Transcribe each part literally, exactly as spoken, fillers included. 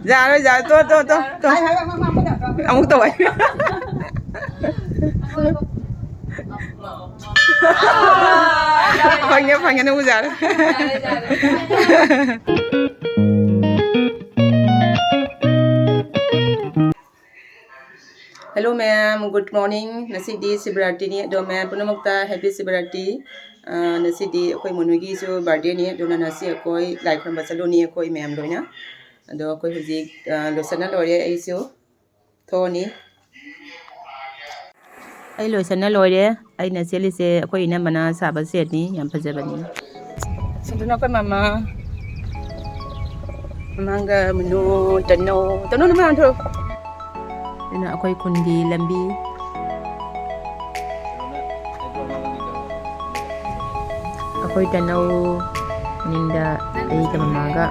ꯌꯥꯔꯣꯏ, ꯌꯥꯔꯣꯏ, ꯇꯣ, ꯇꯣ, ꯇꯣ, ꯇꯣ꯫ ꯑꯃꯨꯛ ꯇꯧ ꯍꯥꯏ꯫ ꯐꯪꯉꯦ, ꯐꯪꯉꯦ, ꯅꯪꯕꯨ ꯌꯥꯔꯦ꯫ Hello ꯃꯌꯥꯝ, good morning꯫ ꯉꯁꯤꯗꯤ ꯁꯤꯕꯔꯥꯇ꯭ꯔꯤꯅꯤ, ꯑꯗꯣ ꯃꯌꯥꯝ ꯄꯨꯝꯅꯃꯛꯇ happy ꯁꯤꯕꯔꯥꯇ꯭ꯔꯤ꯫ ꯑ, ꯉꯁꯤꯗꯤ ꯑꯩꯈꯣꯏ ꯃꯣꯅꯨꯒꯤꯁꯨ birthdayꯅꯤ, ꯑꯗꯨꯅ ꯉꯁꯤ ꯑꯩꯈꯣꯏ ꯂꯥꯏ ꯈꯨꯔꯨꯝꯕ ꯆꯠꯂꯨꯅꯤ ꯑꯩꯈꯣꯏ ꯃꯌꯥꯝ ꯂꯣꯏꯅ꯫ ꯑꯗꯣ ꯑꯩꯈꯣꯏ ꯍꯧꯖꯤꯛ, ꯑ, ꯂꯣꯏꯁꯟꯅ ꯂꯣꯏꯔꯦ, ꯑꯩꯁꯨ ꯊꯣꯛꯑꯅꯤ꯫ ꯑꯩ ꯂꯣꯏꯁꯟꯅ ꯂꯣꯏꯔꯦ꯫ ꯑꯩꯅ ꯁꯦꯠꯂꯤꯁꯦ ꯑꯩꯈꯣꯏ ꯏꯅꯝꯃꯅ ꯁꯥꯕ setꯅꯤ, ꯌꯥꯝ ꯐꯖꯕꯅꯤ꯫ ꯑꯗꯨꯅ ꯑꯩꯈꯣꯏ ꯃꯃꯥ, ꯃꯃꯥꯡꯗ ꯃꯅꯨ, ꯇꯅꯧ, ꯇꯅꯧ ꯅꯃꯥ ꯊꯣꯛ꯫ ꯑꯗꯨꯅ ꯑꯩꯈꯣꯏ ꯈꯨꯟꯒꯤ ꯂꯝꯕꯤ꯫ ꯑꯩꯈꯣꯏ ꯇꯅꯧ ꯃꯅꯤꯡꯗ ꯑꯩꯒ ꯃꯃꯥꯒ꯫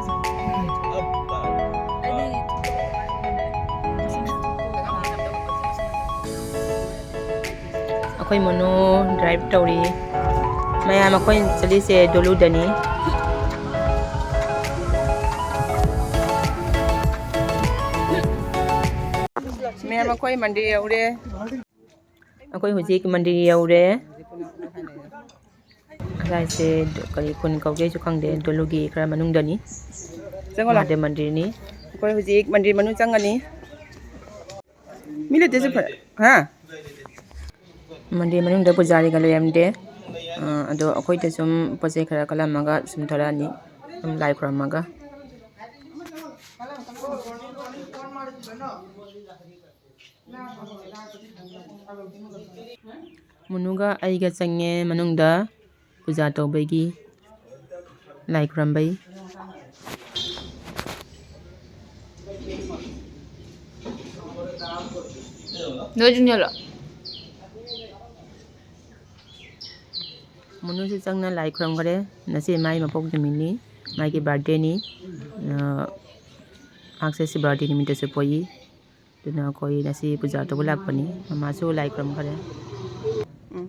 ꯑꯩꯈꯣꯏ ꯃꯣꯅꯨ drive ꯇꯧꯔꯤ꯫ ꯃꯌꯥꯝ ꯑꯩꯈꯣꯏ ꯆꯠꯂꯤꯁꯦ ꯗꯣꯂꯨꯗꯅꯤ꯫ ꯃꯌꯥꯝ ꯑꯩꯈꯣꯏ ꯃꯟꯗꯤꯔ ꯌꯧꯔꯦ꯫ ꯑꯩꯈꯣꯏ ꯍꯧꯖꯤꯛ ꯃꯟꯗꯤꯔ ꯌꯧꯔꯦ꯫ ꯉꯁꯥꯏꯁꯦ ꯀꯔꯤ ꯈꯨꯟ ꯀꯧꯒꯦꯁꯨ ꯈꯪꯗꯦ, ꯗꯣꯂꯨꯒꯤ ꯈꯔ ꯃꯅꯨꯡꯗꯅꯤ꯫ ꯆꯪꯉꯣ ꯂꯥꯎ꯫ ꯃꯍꯥꯗꯦꯕ ꯃꯟꯗꯤꯔꯅꯤ꯫ ꯑꯩꯈꯣꯏ ꯍꯧꯖꯤꯛ ꯃꯟꯗꯤꯔ ꯃꯅꯨꯡ ꯆꯪꯉꯅꯤ꯫ ꯃꯤ ꯂꯩꯇꯦ, ꯁꯤ ꯐ-, ꯍꯥ? ꯃꯟꯗꯤꯔ ꯃꯅꯨꯡꯗ ꯄꯨꯖꯥꯔꯤꯒ ꯂꯩꯔꯝꯗꯦ꯫ ꯑ, ꯑꯗꯣ ꯑꯩꯈꯣꯏꯗ ꯁꯨꯝ ꯄꯣꯠ ꯆꯩ ꯈꯔ ꯀꯠꯂꯝꯃꯒ ꯁꯨꯝ ꯊꯣꯛꯂꯛꯑꯅꯤ, ꯁꯨꯝ ꯂꯥꯏ ꯈꯨꯔꯝꯃꯒ꯫ ꯃꯨꯅꯨꯒ ꯑꯩꯒ ꯆꯪꯉꯦ ꯃꯅꯨꯡꯗ꯫ ꯄꯨꯖꯥ ꯇꯧꯕꯒꯤ, ꯂꯥꯏ ꯈꯨꯔꯝꯕꯩ꯫ ꯅꯣꯏꯁꯨ ꯅꯦꯜꯂꯣ꯫ ꯃꯨꯅꯨꯁꯨ ꯆꯪꯅ ꯂꯥꯏ ꯈꯨꯔꯝꯈꯔꯦ꯫ ꯉꯁꯤ ꯃꯥꯒꯤ ꯃꯄꯣꯛ ꯅꯨꯃꯤꯠꯅꯤ, ꯃꯥꯒꯤ birthdayꯅꯤ꯫ ꯑ, ꯃꯍꯥꯛꯁꯦ ꯁꯤꯕꯔꯥꯇ꯭ꯔꯤ ꯅꯨꯃꯤꯠꯇꯁꯨ ꯄꯣꯛꯏ꯫ ꯑꯗꯨꯅ ꯑꯩꯈꯣꯏ ꯉꯁꯤ ꯄꯨꯖꯥ ꯇꯧꯕ ꯂꯥꯛꯄꯅꯤ꯫ ꯃꯃꯥꯁꯨ ꯂꯥꯏ ꯈꯨꯔꯨꯝꯈꯔꯦ꯫ ꯎꯝ꯫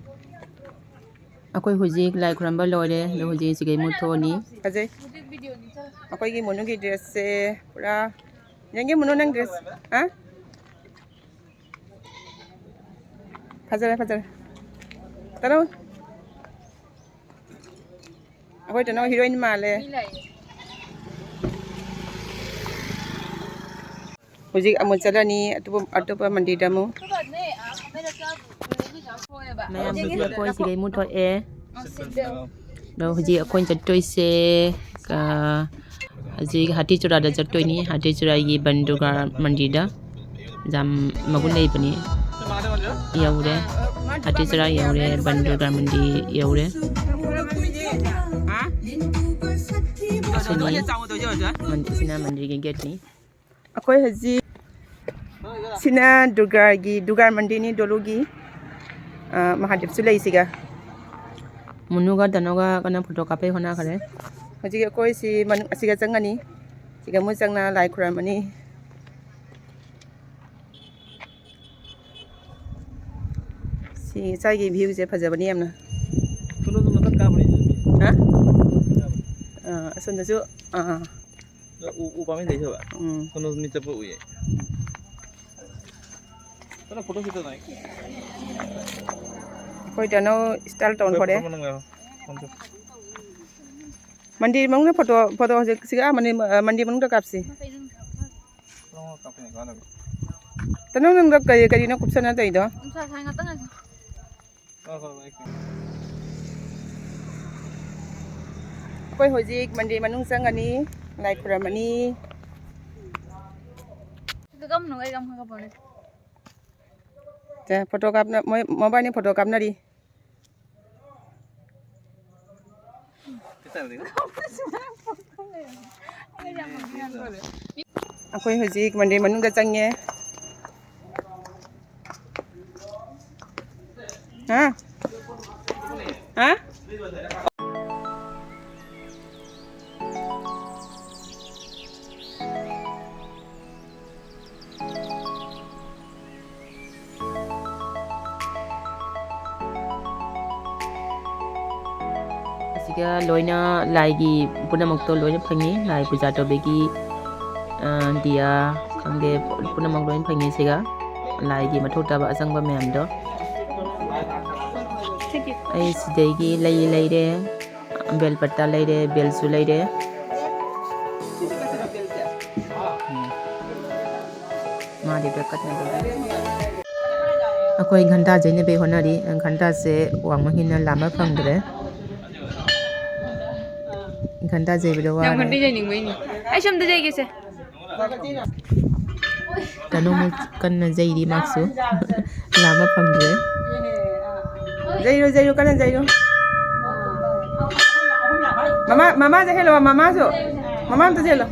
ꯑꯩꯈꯣꯏ ꯍꯧꯖꯤꯛ ꯂꯥꯏ ꯈꯨꯔꯝꯕ ꯂꯣꯏꯔꯦ, ꯑꯗꯣ ꯍꯧꯖꯤꯛ ꯁꯤꯒꯩ ꯃꯨꯠꯊꯣꯛꯑꯅꯤ꯫ ꯐꯖꯩ꯫ ꯑꯩꯈꯣꯏꯒꯤ ꯃꯣꯅꯨꯒꯤ dress ꯁꯦ ꯄꯨꯔꯥ꯫ ꯌꯦꯡꯒꯦ ꯃꯣꯅꯨ, ꯅꯪ dress꯫ ꯍꯥ? ꯐꯖꯔꯦ, ꯐꯖꯔꯦ꯫ ꯇꯅꯧ꯫ ꯑꯩꯈꯣꯏ ꯇꯅꯧ heroine ꯃꯥꯜꯂꯦ꯫ ꯍꯧꯖꯤꯛ ꯑꯃꯨꯛ ꯆꯠꯂꯅꯤ ꯑꯇꯣꯞꯄ, ꯑꯇꯣꯞꯄ ꯃꯟꯗꯤꯔꯗ ꯑꯃꯨꯛ꯫ ꯃꯌꯥꯝ ꯍꯧꯖꯤꯛ ꯑꯩꯈꯣꯏ ꯁꯤꯒꯩ ꯃꯨꯠꯊꯣꯛꯑꯦ꯫ ꯑꯗꯣ ꯍꯧꯖꯤꯛ ꯑꯩꯈꯣꯏꯅ ꯆꯠꯇꯣꯏꯁꯦ, ꯑ, ꯍꯧꯖꯤꯛ ꯍꯥꯇꯤ ꯆꯨꯔꯥꯗ ꯆꯠꯇꯣꯏꯅꯤ꯫ ꯍꯥꯇꯤ ꯆꯨꯔꯥꯒꯤ ꯕꯟ ꯗꯨꯔꯒꯥ ꯃꯟꯗꯤꯔꯗ ꯌꯥꯝ ꯃꯒꯨꯟ ꯂꯩꯕꯅꯤ꯫ ꯌꯧꯔꯦ, ꯍꯥꯇꯤ ꯆꯨꯔꯥ ꯌꯧꯔꯦ, ꯕꯟ ꯗꯨꯔꯒꯥ ꯃꯟꯗꯤꯔ ꯌꯧꯔꯦ꯫ ꯁꯤꯅꯤ ꯃꯟ-, ꯁꯤꯅ ꯃꯟꯗꯤꯔꯒꯤ gateꯅꯤ꯫ ꯑꯩꯈꯣꯏ ꯍꯧꯖꯤꯛ, ꯁꯤꯅ ꯗꯨꯔꯒꯥꯒꯤ, ꯗꯨꯔꯒꯥ ꯃꯟꯗꯤꯔꯅꯤ ꯗꯣꯂꯨꯒꯤ꯫ ꯑ, ꯃꯍꯥꯗꯦꯕꯁꯨ ꯂꯩ ꯁꯤꯒ꯫ ꯃꯨꯅꯨꯒ ꯇꯅꯨꯒ ꯀꯟꯅ photo ꯀꯥꯞꯄꯩ ꯍꯣꯠꯅꯈꯔꯦ꯫ ꯍꯧꯖꯤꯛ ꯑꯩꯈꯣꯏ ꯁꯤ ꯃꯅꯨꯡ ꯑꯁꯤꯒ ꯆꯪꯉꯅꯤ꯫ ꯁꯤꯒ ꯃꯣꯏ ꯆꯪꯅ ꯂꯥꯏ ꯈꯨꯔꯝꯃꯅꯤ꯫ ꯁꯤ ꯁ꯭ꯋꯥꯏꯒꯤ viewꯁꯦ ꯐꯖꯕꯅꯤ ꯌꯥꯝꯅ꯫ ꯁꯣꯝꯗꯁꯨ ꯃꯊꯛ ꯀꯥꯕꯅꯦ꯫ ꯍꯥ? ꯑꯥ, ꯑꯁꯣꯝꯗꯁꯨ, ꯑꯥ꯫ ꯎ, ꯎ ꯄꯥꯝꯕꯤ ꯂꯩ ꯍꯥꯏꯕ? ꯎꯝ꯫ ꯁꯣꯝꯗꯁꯨ ꯃꯤ ꯆꯠꯄ ꯎꯏꯌꯦ꯫ ꯆꯠꯂꯣ, photo shoot ꯇꯧꯅꯉꯥꯏ꯫ ꯑꯩꯈꯣꯏ ꯇꯅꯧ style ꯇꯧꯅ ꯍꯣꯏ, ꯈꯣꯠꯂꯦ꯫ Photo ꯃꯅꯨꯡ ꯌꯥꯎ-, ꯐꯣꯟꯗꯣ꯫ ꯃꯟꯗꯤꯔ ꯃꯅꯨꯡꯗ photo, photo ꯍꯧꯖꯤꯛ ꯁꯤꯒ ꯑꯥ ꯃꯅꯤ-, ꯃꯟꯗꯤꯔ ꯃꯅꯨꯡꯗ ꯀꯥꯞꯁꯤ꯫ ꯀꯥꯞꯄꯤꯅꯦ, ꯀꯥꯟꯅꯕ꯫ ꯇꯅꯧ ꯅꯪꯒ ꯀꯔꯤ, ꯀꯔꯤꯅꯣ ꯀꯨꯞꯁꯟꯅ ꯇꯧꯔꯤꯗꯣ? ꯅꯨꯡꯁꯥ ꯁꯥꯏ ꯉꯥꯛꯇꯪ ꯉꯥꯏꯈꯣ꯫ ꯍꯣꯏ, ꯍꯣꯏ, ꯍꯣꯏ꯫ ꯑꯩꯈꯣꯏ ꯍꯧꯖꯤꯛ ꯃꯟꯗꯤꯔ ꯃꯅꯨꯡ ꯆꯪꯒꯅꯤ, ꯂꯥꯏ ꯈꯨꯔꯝꯃꯅꯤ꯫ ꯁꯤꯗ ꯀꯝ ꯅꯨꯡꯉꯥꯏ, ꯀꯝ ꯈꯪꯒ ꯐꯣꯟ ꯂꯩ꯫ ꯁꯦ, photo ꯀꯥꯞꯅ-, ꯃꯣꯏ ꯃꯕꯥꯅꯤ photo ꯀꯥꯞꯅꯔꯤ꯫ ꯑꯩꯈꯣꯏ ꯍꯧꯖꯤꯛ ꯃꯟꯗꯤꯔ ꯃꯅꯨꯡꯗ ꯆꯪꯉꯦ꯫ ꯍꯥ? ꯍꯥ? ꯂꯣꯏꯅ ꯂꯥꯏꯒꯤ ꯄꯨꯝꯅꯃꯛꯇꯣ ꯂꯣꯏꯅ ꯐꯪꯉꯤ꯫ ꯂꯥꯏ ꯄꯨꯖꯥ ꯇꯧꯕꯒꯤ, ꯑ, ꯗꯤꯌꯥ ꯈꯪꯗꯦ, ꯄꯨꯝꯅꯃꯛ ꯂꯣꯏꯅ ꯐꯪꯉꯤ ꯁꯤꯒ꯫ ꯂꯥꯏꯒꯤ ꯃꯊꯧ ꯇꯥꯕ ꯑꯆꯪꯕ ꯃꯌꯥꯝꯗꯣ꯫ ꯑꯩ ꯁꯤꯗꯒꯤ ꯂꯩ ꯂꯩꯔꯦ, ꯕꯦꯜ ꯄꯇꯥ ꯂꯩꯔꯦ, ꯕꯦꯜꯁꯨ ꯂꯩꯔꯦ꯫ ꯃꯥꯗꯤ ꯕꯦꯜ ꯀꯠꯅꯕꯒꯤ꯫ ꯑꯩꯈꯣꯏ ꯘꯟꯇꯥ ꯌꯩꯅꯕꯩ ꯍꯣꯠꯅꯔꯤ꯫ ꯘꯟꯇꯥꯁꯦ ꯋꯥꯡꯃ ꯍꯦꯟꯅ ꯂꯥꯝꯕ ꯐꯪꯗ꯭ꯔꯦ꯫ ꯘꯟꯇꯥ ꯌꯩꯕꯗ ꯋꯥꯔꯦ꯫ ꯅꯪ ꯘꯟꯇꯥ ꯌꯩꯅꯤꯡꯕꯩꯅꯤ꯫ ꯑꯩꯁꯨ ꯑꯝꯇ ꯌꯩꯒꯦꯁꯦ꯫ ꯀꯩꯅꯣꯃꯨꯛ ꯀꯟꯅ ꯌꯩꯔꯤ ꯃꯥꯁꯨ꯫ ꯂꯥꯝꯕ ꯐꯪꯗ꯭ꯔꯦ꯫ ꯌꯩꯔꯣ, ꯌꯩꯔꯣ, ꯀꯟꯅ ꯌꯩꯔꯣ꯫ ꯃꯃꯥ, ꯃꯃꯥꯁꯦ ꯍꯦꯜꯂꯣ, ꯃꯃꯥꯁꯨ꯫ ꯃꯃꯥ ꯑꯝꯇ ꯍꯦꯜꯂꯣ꯫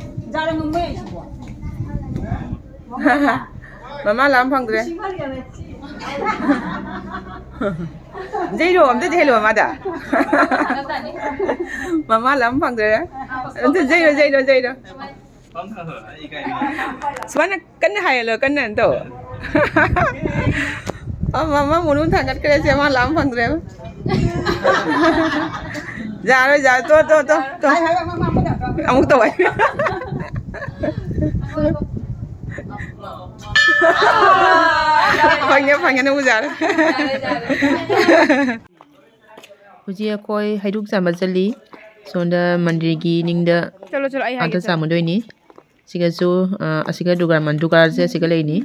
ꯃꯃꯥ ꯂꯥꯝ ꯐꯪꯗ꯭ꯔꯦ꯫ ꯌꯩꯔꯣ, ꯑꯝꯇ ꯍꯦꯜꯂꯣ ꯃꯃꯥꯗ꯫ ꯃꯃꯥ ꯂꯥꯝ ꯐꯪꯗ꯭ꯔꯦ꯫ ꯑꯝꯇ ꯌꯩꯔꯣ, ꯌꯩꯔꯣ, ꯌꯩꯔꯣ꯫ ꯁꯨꯃꯥꯏꯅ ꯀꯟꯅ ꯍꯥꯏꯍꯜꯂꯣ, ꯀꯟꯅ ꯇꯧ꯫ ꯑꯃ, ꯑꯃ ꯃꯨꯅꯨ ꯊꯥꯡꯒꯠꯈ꯭ꯔꯦ, ꯁꯦ ꯃꯥ ꯂꯥꯝ ꯐꯪꯗ꯭ꯔꯦꯕ꯫ ꯌꯥꯔꯣꯏ, ꯌꯥꯔꯣꯏ, ꯇꯣ, ꯇꯣ, ꯇꯣ, ꯇꯣ꯫ ꯑꯃꯨꯛ ꯇꯧ ꯍꯥꯏ꯫ ꯐꯪꯉꯦ, ꯐꯪꯉꯦ, ꯅꯪꯕꯨ ꯌꯥꯔꯦ꯫ ꯍꯧꯖꯤꯛ ꯑꯩꯈꯣꯏ ꯍꯩꯔꯨꯛ ꯆꯥꯝꯕ ꯆꯠꯂꯤ꯫ ꯁꯣꯝꯗ ꯃꯟꯗꯤꯔꯒꯤ ꯅꯤꯡꯗ ꯆꯠꯂꯣ, ꯆꯠꯂꯣ, ꯑꯩ ꯍꯥꯏꯒꯦ, ꯑꯥꯗ ꯆꯠꯂꯣ꯫ ꯆꯥꯝꯃꯗꯣꯏꯅꯤ꯫ ꯁꯤꯒꯁꯨ, ꯑ, ꯑꯁꯤꯒ ꯗꯨꯔꯒꯥ ꯃꯟ-, ꯗꯨꯔꯒꯥꯁꯦ ꯑꯁꯤꯒ ꯂꯩꯅꯤ꯫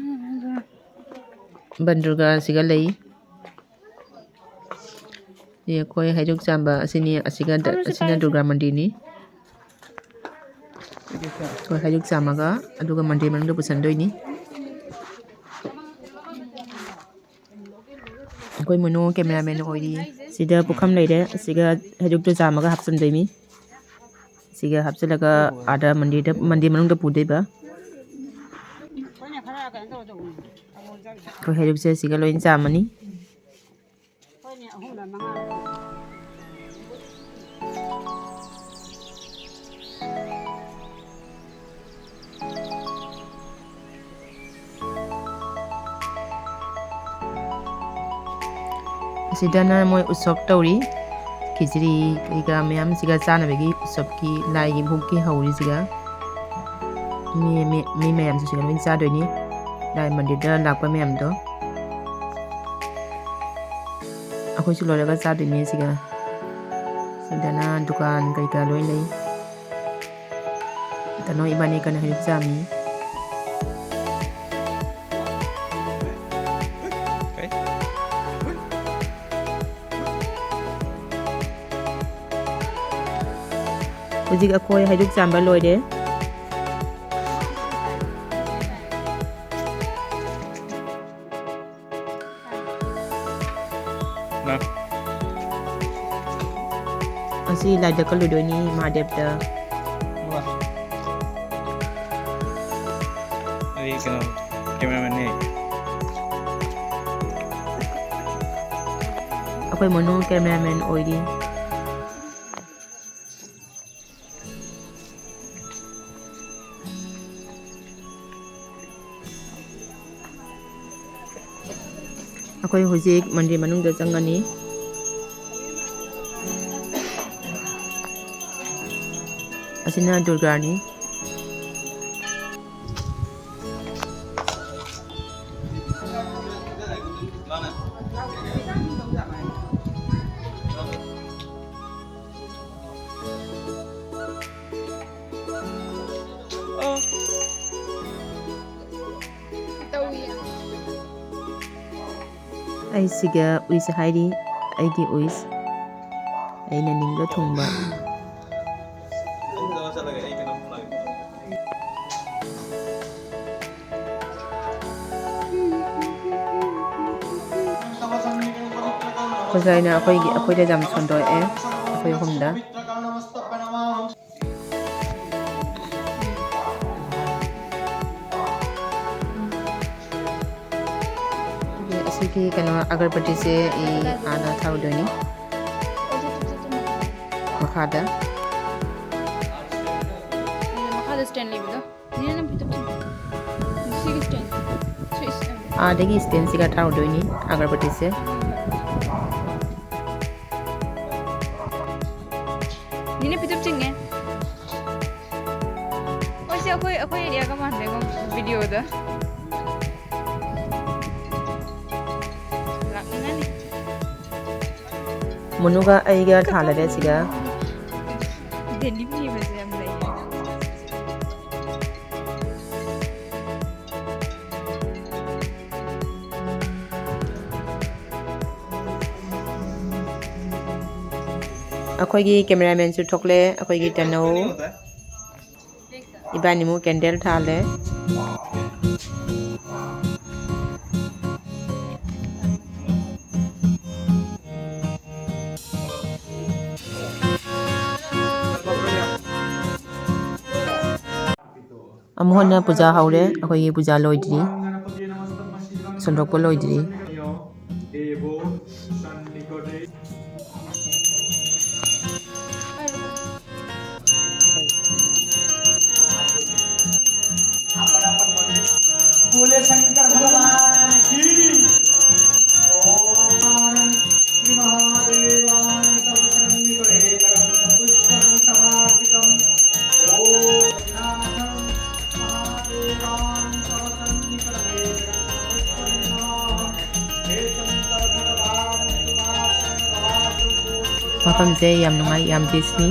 ꯕꯟ ꯗꯨꯔꯒꯥ ꯑꯁꯤꯒ ꯂꯩ꯫ ꯁꯤ ꯑꯩꯈꯣꯏ ꯍꯩꯔꯨꯛ ꯆꯥꯝꯕ ꯑꯁꯤꯅꯤ, ꯑꯁꯤꯒ ꯗ-, ꯑꯁꯤꯅ ꯗꯨꯔꯒꯥ ꯃꯟꯗꯤꯔꯅꯤ꯫ ꯑꯩꯈꯣꯏ ꯍꯩꯔꯨꯛ ꯆꯥꯝꯃꯒ ꯑꯗꯨꯒ ꯃꯟꯗꯤꯔ ꯃꯅꯨꯡꯗ ꯄꯨꯁꯟꯗꯣꯏꯅꯤ꯫ ꯑꯩꯈꯣꯏ ꯃꯣꯅꯣ cameraman ꯑꯣꯏꯔꯤ꯫ ꯁꯤꯗ ꯄꯨꯈꯝ ꯂꯩꯔꯦ, ꯑꯁꯤꯒ ꯍꯩꯔꯨꯛꯇꯨ ꯆꯥꯝꯃꯒ ꯍꯥꯞꯆꯤꯟꯗꯣꯏꯅꯤ꯫ ꯁꯤꯒ ꯍꯥꯞꯆꯤꯜꯂꯒ ꯑꯥꯗ ꯃꯟꯗꯤꯔꯗ, ꯃꯟꯗꯤꯔ ꯃꯅꯨꯡꯗ ꯄꯨꯗꯣꯏꯕ꯫ ꯑꯩꯈꯣꯏ ꯍꯩꯔꯨꯛꯁꯦ ꯁꯤꯒ ꯂꯣꯏ ꯆꯥꯝꯃꯅꯤ꯫ ꯑꯁꯤꯗꯅ ꯃꯣꯏ ꯎꯠꯁꯣꯞ ꯇꯧꯔꯤ꯫ ꯈꯤꯆ꯭ꯔꯤ ꯀꯩꯀꯥ ꯃꯌꯥꯝꯁꯤꯒ ꯆꯥꯅꯕꯒꯤ ꯎꯁꯣꯞꯀꯤ ꯂꯥꯏꯒꯤ ꯚꯣꯛꯀꯤ ꯍꯧꯔꯤꯁꯤꯒ꯫ ꯃꯤ, ꯃꯤ, ꯃꯤ ꯃꯌꯥꯝꯁꯤꯁꯨ ꯂꯣꯏ ꯆꯥꯗꯣꯏꯅꯤ, ꯂꯥꯏ ꯃꯟꯗꯤꯔꯗ ꯂꯥꯛꯄ ꯃꯌꯥꯝꯗꯣ꯫ ꯑꯩꯈꯣꯏꯁꯨ ꯂꯣꯏꯔꯒ ꯆꯥꯗꯣꯏꯅꯦ ꯁꯤꯒ꯫ ꯁꯤꯗꯅ ꯗꯨꯀꯥꯟ ꯀꯩꯀꯥ ꯂꯣꯏ ꯂꯩ꯫ ꯇꯅꯣ ꯏꯕꯥꯅꯤ ꯀꯟꯅ ꯍꯩꯔꯨꯛ ꯆꯥꯃꯤ꯫ ꯍꯧꯖꯤꯛ ꯑꯩꯈꯣꯏ ꯍꯩꯔꯨꯛ ꯆꯥꯝꯕ ꯂꯣꯏꯔꯦ꯫ ꯉꯁꯤ ꯂꯥꯏꯗ ꯀꯜꯂꯨꯗꯣꯏꯅꯤ ꯃꯍꯥꯗꯦꯕꯇ꯫ ꯑꯩ ꯀꯩꯅꯣ, cameraman ꯅꯦ꯫ ꯑꯩꯈꯣꯏ ꯃꯣꯅꯨ cameraman ꯑꯣꯏꯔꯤ꯫ ꯑꯩꯈꯣꯏ ꯍꯧꯖꯤꯛ ꯃꯟꯗꯤꯔ ꯃꯅꯨꯡꯗ ꯆꯪꯒꯅꯤ꯫ ꯑꯁꯤꯅ ꯗꯨꯔꯒꯥꯅꯤ꯫ ꯑꯩꯁꯤꯒ ꯎꯏꯁ ꯍꯥꯏꯔꯤ, ꯑꯩꯒꯤ ꯎꯏꯁ꯫ ꯑꯩꯅ ꯅꯤꯡꯕ ꯊꯨꯡꯕ꯫ ꯑꯣꯖꯥ ꯑꯩꯅ ꯑꯩꯈꯣꯏꯒꯤ, ꯑꯩꯈꯣꯏꯗ ꯌꯥꯝ ꯁꯟꯗꯣꯛꯑꯦ, ꯑꯩꯈꯣꯏ ꯑꯍꯨꯝꯗ꯫ ꯑꯁꯤꯒꯤ ꯀꯩꯅꯣ ꯑꯒꯔꯕꯇꯤꯁꯦ ꯑꯩ ꯍꯥꯟꯅ ꯊꯥꯔꯨꯗꯣꯏꯅꯤ ꯃꯈꯥꯗ꯫ ꯃꯈꯥꯗ stand ꯂꯩꯕꯗꯣ꯫ ꯁꯤꯒꯤ stand꯫ ꯁꯤ stand꯫ ꯑꯥꯗꯒꯤ standꯁꯤꯒ ꯊꯥꯔꯨꯗꯣꯏꯅꯤ ꯑꯒꯔꯕꯇꯤꯁꯦ꯫ ꯅꯤꯅꯦ ꯐꯤꯖꯨꯞ ꯆꯤꯡꯉꯦ꯫ ꯑꯣ, ꯁꯤ ꯑꯩꯈꯣꯏ, ꯑꯩꯈꯣꯏ ꯑꯦꯔꯤꯌꯥꯒ ꯃꯥꯟꯗꯦꯀꯣ ꯚꯤꯗꯤꯑꯣꯗ꯫ ꯂꯥꯛꯅꯤꯡꯉꯅꯤ꯫ ꯃꯨꯅꯨꯒ ꯑꯩꯒ ꯊꯥꯜꯂꯔꯦ ꯁꯤꯒ꯫ ꯗꯦꯂꯤ ꯐꯤꯕꯁꯦ ꯌꯥꯝ ꯂꯩꯌꯦ꯫ ꯑꯩꯈꯣꯏꯒꯤ ꯀꯦꯃꯦꯔꯥꯃꯦꯟꯁꯨ ꯊꯣꯛꯂꯦ, ꯑꯩꯈꯣꯏꯒꯤ ꯇꯅꯧ꯫ ꯏꯕꯥꯅꯤꯃꯨꯛ ꯀꯦꯟꯗꯜ ꯊꯥꯜꯂꯦ꯫ ꯑꯃꯨꯛ ꯍꯟꯅ ꯄꯨꯖꯥ ꯍꯧꯔꯦ, ꯑꯩꯈꯣꯏꯒꯤ ꯄꯨꯖꯥ ꯂꯣꯏꯗ꯭ꯔꯤ, ꯁꯟꯗꯣꯛꯄ ꯂꯣꯏꯗ꯭ꯔꯤ꯫ बोले शंकर भगवान की। ओम श्री महादेवाय तव सन्निकटे पुष्पं समार्पितम्। ओम नाथं महादेवाय तव सन्निकटे पुष्पं नमः। हे शंकर भगवान तुम्हारा। ꯃꯐꯝꯁꯦ ꯌꯥꯝ ꯅꯨꯡꯉꯥꯏ, ꯌꯥꯝ ꯄꯤꯁꯅꯤ꯫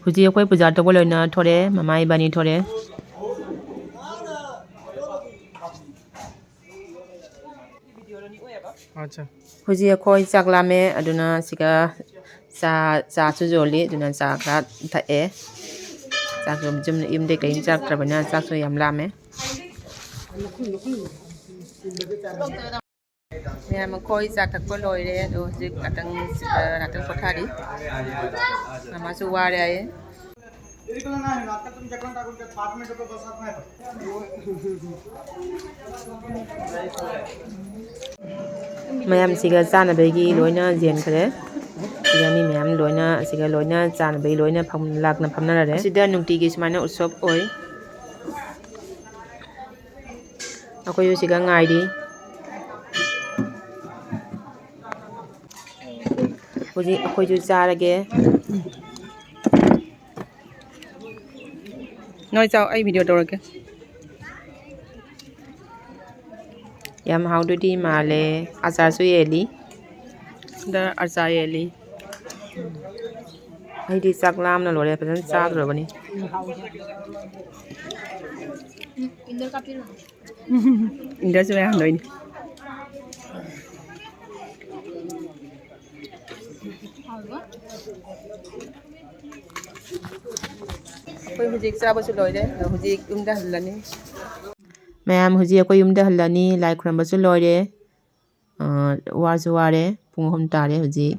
ꯍꯧꯖꯤꯛ ꯑꯩꯈꯣꯏ ꯄꯨꯖꯥ ꯇꯧꯕ ꯂꯣꯏꯅ ꯊꯣꯔꯛꯑꯦ, ꯃꯃꯥ ꯏꯕꯥꯅꯤ ꯊꯣꯔꯛꯑꯦ꯫ ꯑꯠꯆꯥ꯫ ꯍꯧꯖꯤꯛ ꯑꯩꯈꯣꯏ ꯆꯥꯛ ꯂꯥꯝꯃꯦ, ꯑꯗꯨꯅ ꯁꯤꯒ ꯆꯥ, ꯆꯥꯁꯨ ꯌꯣꯜꯂꯤ, ꯑꯗꯨꯅ ꯆꯥ ꯈꯔ ꯊꯛꯑꯦ꯫ ꯆꯥꯛꯁꯨ ꯌꯨꯝ, ꯌꯨꯝꯗꯩ ꯀꯩꯝ ꯆꯥꯔꯛꯇ꯭ꯔꯕꯅꯤꯅ ꯆꯥꯛꯁꯨ ꯌꯥꯝ ꯂꯥꯝꯃꯦ꯫ ꯃꯌꯥꯝ ꯑꯩꯈꯣꯏ ꯆꯥ ꯊꯛꯄ ꯂꯣꯏꯔꯦ, ꯑꯗꯣ ꯍꯧꯖꯤꯛ ꯉꯥꯛꯇꯪ, ꯑ, ꯉꯥꯛꯇꯪ ꯄꯣꯊꯥꯔꯤ꯫ ꯃꯃꯥꯁꯨ ꯋꯥꯔꯦ ꯍꯥꯏꯌꯦ꯫ ꯃꯌꯥꯝꯁꯤꯒ ꯆꯥꯅꯕꯒꯤ ꯂꯣꯏꯅ ꯌꯦꯟꯈ꯭ꯔꯦ꯫ ꯁꯤꯗ ꯃꯤ ꯃꯌꯥꯝ ꯂꯣꯏꯅ, ꯑꯁꯤꯒ ꯂꯣꯏꯅ ꯆꯥꯅꯕꯒꯤ ꯂꯣꯏꯅ ꯐꯝ-, ꯂꯥꯛꯅ ꯐꯝꯅꯔꯦ꯫ ꯑꯁꯤꯗ ꯅꯨꯡꯇꯤꯒꯤ ꯁꯨꯃꯥꯏꯅ ꯎꯠꯁꯕ ꯑꯣꯏ꯫ ꯑꯩꯈꯣꯏꯁꯨ ꯁꯤꯒ ꯉꯥꯏꯔꯤ꯫ ꯍꯧꯖꯤꯛ ꯑꯩꯈꯣꯏꯁꯨ ꯆꯥꯔꯒꯦ꯫ ꯅꯣꯏ ꯆꯥꯎ, ꯑꯩ video ꯇꯧꯔꯛꯀꯦ꯫ ꯌꯥꯝ ꯍꯥꯎꯗꯣꯏꯗꯤ ꯃꯥꯜꯂꯦ꯫ ꯑꯆꯥꯔꯁꯨ ꯌꯦꯜꯂꯤ꯫ ꯗ ꯑꯆꯥꯔ ꯌꯦꯜꯂꯤ꯫ ꯑꯩꯗꯤ ꯆꯥꯛ ꯂꯥꯝꯅ ꯂꯣꯏꯔꯦ, ꯐꯖꯅ ꯆꯥꯗ꯭ꯔꯕꯅꯤ꯫ ꯏꯟꯗ꯭ꯔꯁꯨ ꯃꯌꯥꯝ ꯂꯣꯏꯅꯤ꯫ ꯑꯩꯈꯣꯏ ꯍꯧꯖꯤꯛ ꯆꯥꯕꯁꯨ ꯂꯣꯏꯔꯦ, ꯑꯗꯣ ꯍꯧꯖꯤꯛ ꯌꯨꯝꯗ ꯍꯜꯂꯅꯤ꯫ ꯃꯌꯥꯝ ꯍꯧꯖꯤꯛ ꯑꯩꯈꯣꯏ ꯌꯨꯝꯗ ꯍꯜꯂꯅꯤ, ꯂꯥꯏ ꯈꯨꯔꯝꯕꯁꯨ ꯂꯣꯏꯔꯦ꯫ ꯑ, ꯋꯥꯁꯨ ꯋꯥꯔꯦ, ꯄꯨꯡ ꯑꯍꯨꯝ ꯇꯥꯔꯦ ꯍꯧꯖꯤꯛ꯫